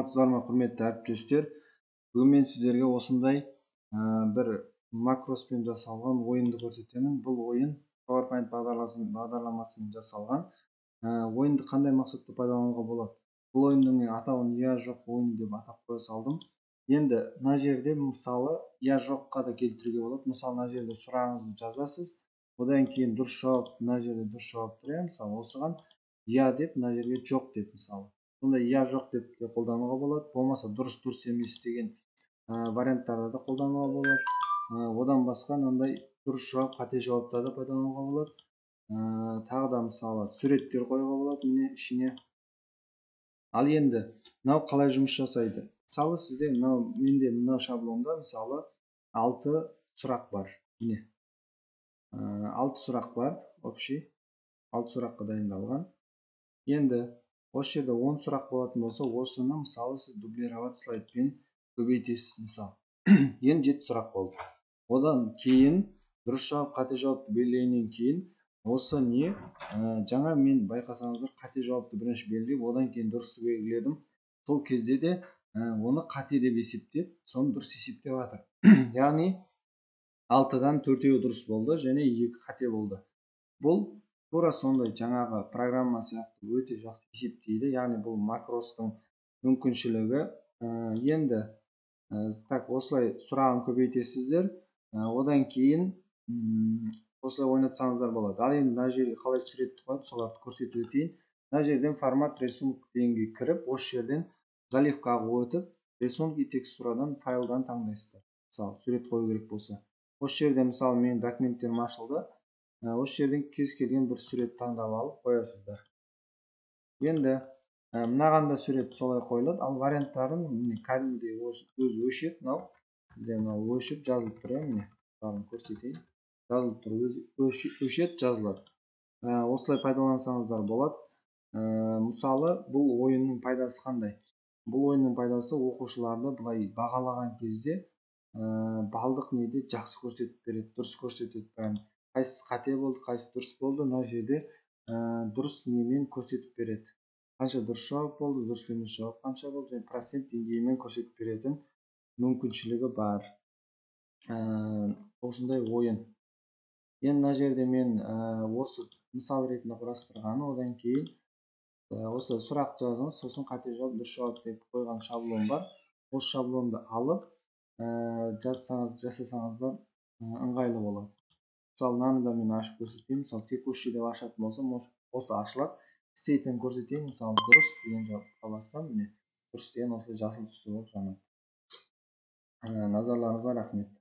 Саламатсыздар ма, құрметті әріптестер! Бүгін мен сіздерге осындай бір макроспен жасалған ойынды көрсетемін. Бұл ойын PowerPoint бағдарламасымен жасалған. Ойынды қандай мақсатта пайдалануға болады? Бұл ойынның мен атауын «Иә, жоқ» ойыны деп атап қоя салдым. Енді мына жерде, мысалы, «иә», «жоққа» да келтіруге болады. Мысалы, мына жерде сұрағыңызды жазасыз, одан кейін дұрыс жауап, мына жерде дұрыс жауап тұр, иә. Мысалы, осыған «иә» деп, мына жерге «жоқ» деп, мысалы, сондай «иә», «жоқ» деп те қолдануға болады. Болмаса дұрыс, дұрыс емес деген варианттарды да қолдануға болады. Одан басқа мынандай дұрыс жауап, қате жауаптарды пайдалануға болады. Тағы да, мысалы, суреттер қоюға болады, міне, ішіне. Ал енді мынау қалай жұмыс жасайды? Мысалы, сізде мынау, менде мынау шаблонда, мысалы, алты сұрақ бар. Міне, алты сұрақ бар, общий алты сұраққа дайындалған. Енді осы жерде 10 сұрақ болатын болса, осыны, мысалы, сіз «Дублировать слайдпен» көбейтесіз. Мысалы, енді жеті сұрақ болды. Одан кейін дұрыс жауап, қате жауапты белгілегеннен кейін осы не жаңа мен, байқасаңыздар, қате жауапты бірінші белгілеп, одан кейін дұрысты белгіледім. Сол кезде де оны қате деп есептеп, соны дұрыс есептеп жатыр. Яғни алтыдан төртеуі дұрыс болды және екі қате болды. Бұл тура сондай жаңағы программа сияқты өте жақсы есептейді. Яғни бұл макростың мүмкіншілігі. Енді так, осылай сұрағын көбейтесіздер. Одан кейін осылай ойнатсаңыздар болады. Ал енді мына жерге қалай суретті қояды, соларды көрсетіп өтейін. Мына жерден «Формат рисунок» дегенге кіріп, осы жерден «Заливкаға» өтіп, «Рисунок и текстурадан» файлдан таңдайсыздар. Мысалы, сурет қою керек болса, осы жерде, мысалы, менің документтерім ашылды. Осы жерден кез келген бір сурет таңдап алып қоясыздар. Енді мынаған да сурет солай қойылады. Ал варианттарын, міне, кәдімгідей өзі өшеді. Мынау бізде мынау өшіп жазылып тұр, иә. Міне, бәрін көрсетейін, жазылып тұр, өзі өшеді, жазылады. Осылай пайдалансаңыздар болады. Мысалы, бұл ойынның пайдасы қандай? Бұл ойынның пайдасы: оқушыларды былай бағалаған кезде балдық неде жақсы көрсетіп береді, дұрыс көрсетеді бәрін. Қайсысы қате болды, қайсысы дұрыс болды, мына жерде дұрыс немен көрсетіп береді. Қанша дұрыс жауап болды, дұрыс емес жауап қанша болды және процент деңгейімен көрсетіп беретін мүмкіншілігі бар. Осындай ойын. Енді мына жерде мен осы мысал ретінде құрастырғаны. Одан кейін осылай сұрақ жазыңыз, сосын қате жауап, дұрыс жауап деп қойған шаблон бар. Осы шаблонды алып жазсаңыз, жасасаңыздар, ыңғайлы болады. Мысалы, мынаны да мен ашып көрсетейін. Мысалы, «Текущий» деп ашатын болсам, осы ашылады. Істейтінін көрсетейін. Мысалы, «дұрыс» деген жауапқа бассам, міне, «дұрыс» деген осылай жасыл түсті болып жанады. Назарларыңызға рахмет.